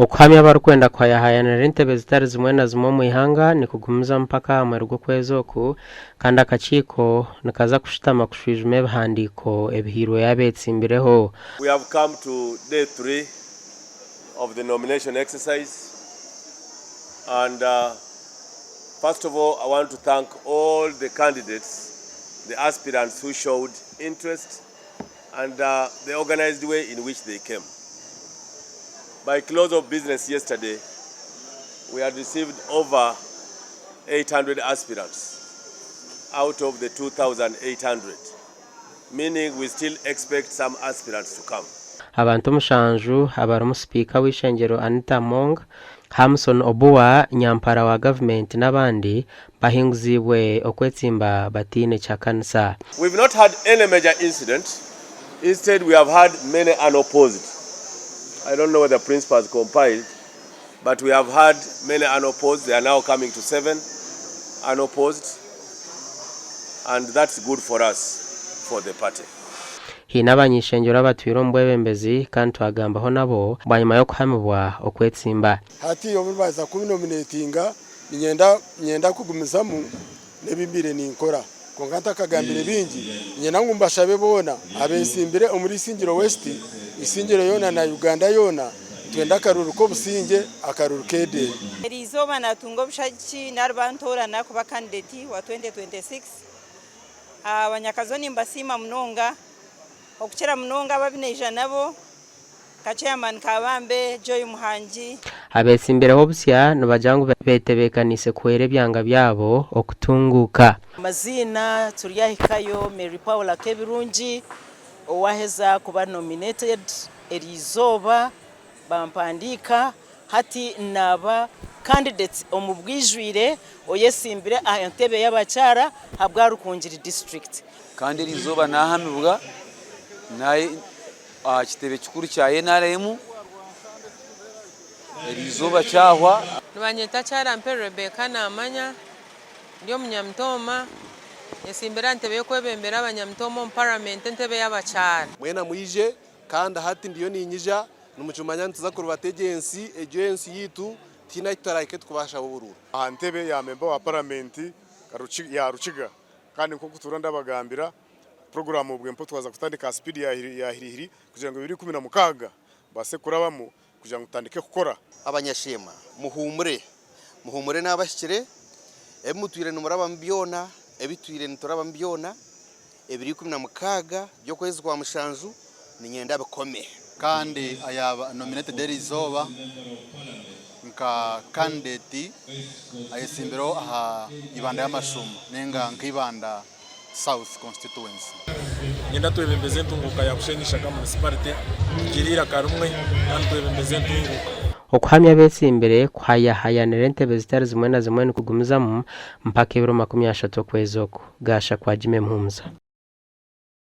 Okuhamya abarikwenda kuhayahayanira entebe zitari zimwe na zimwe omu ihanga nikugumizamu mpaka aha muheru gw'okwezi oku kandi akakiiko nikaza kushutama kushwijuma ebihandiiko ebihairweyo abetsimbireho. We have come to day 3 of the nomination exercise and first of all I want to thank all the candidates, the aspirants who showed interest and the organized way in which they came. By close of business yesterday, we had received over 800 aspirants out of the 2,800, meaning we still expect some aspirants to come. Abantu omushanju abarimu Sipiika w'eishengyero Anita Among, Hamson Obua, Nyampara wa gavumenti n'abandi bahinguziibwe okwetsimba bataine kihakanisa. We've not had any major incident, instead we have had many unopposed. I don't know whether principal has compiled, but we have had many unopposed. They are now coming to seven unopposed, and that's good for us, for the party. Haine abany'ishengyero abatwire omu bwebembezi kandi twagambaho nabo bwanyima y'okuhamibwa okwetsimba. Hati obu baaheza kunominatinga niinyenda niinyenda kugumizamu n'ebi mbaire ninkora. Kwonka ntakagambire bingi, niinyenda ngu mbashabe boona abeetsimbire omuri Isingiro West, Isingiro yoona na Uganda yoona, nitwenda akaruru k'obusingye, akaruru k'edeebe. Eriizooba natunga obushagiki nari bantoorana kuba candidate wa 2026. Abanyakazo nimbasiima munonga okukira munonga abu naija nabo nka chairman Kabambe, Joy Muhangi. Abeetsimbireho obusya nibagira ngu betebeekaniise kuhwera ebyanga byabo okutunguuka. Amaziina Turyahikayo Mary Paula Kebirungi owaheza kuba nominated eriizooba bampandiika hati naaba candidate omu bwijwire oyesimbire aha ntebe y'abakyara ahabwa Rukungiri district. Kandi eriizooba naahamibwa aha kitebe kikuru kya NRM, eriizooba kyahwa. Nibanyeta Kyarampere Rebecca Namanya, ndi omunyamitooma, nyesimbire aha ntebe y'okwebembera abanyamitooma omu paramenti entebe y'abakyara. Mwena mwije kandi hati ndiyo niinyija, nimukimanya nituza kurubata egyo ensi, egyo ensi yaitu, tihaine ahu tutarahike tukubashaba oburuuru. Aha ntebe ya memba wa paramenti ya Rukiga kandi nk'oku tuura ndabagambira puroguraamu obwe mpo twaza kutandika aha sipiidi ya hirihiri kugira ngu 2016 mbaase kurabamu kugira ngu tutandike kukora. Abanyasheema muhuumure, muhuumure n'abahikire, ebi mutwire nimurabamu byona, ebi tutwire niturabamu byona, ebiro 16 by'okwezi kwa mushanju, niinyenda bikome. Kandi ayaaba nominated eriizooba nka candidate ayesimbireho aha Ibanda y'amashuuma ninga nka Ibanda South constituency. Niinyenda twebembeze entunguuka ya Bushenyi Ishaka Municipality, tugire eiraka rimwe kandi twebembeze entunguuka. Okuhamya abetsimbire kuhayahayanira entebe zitari zimwe na zimwe nikugumizamu mpaka ebiro 30 okwezi oku. Gaasha kwa Jimmy Muhumuza.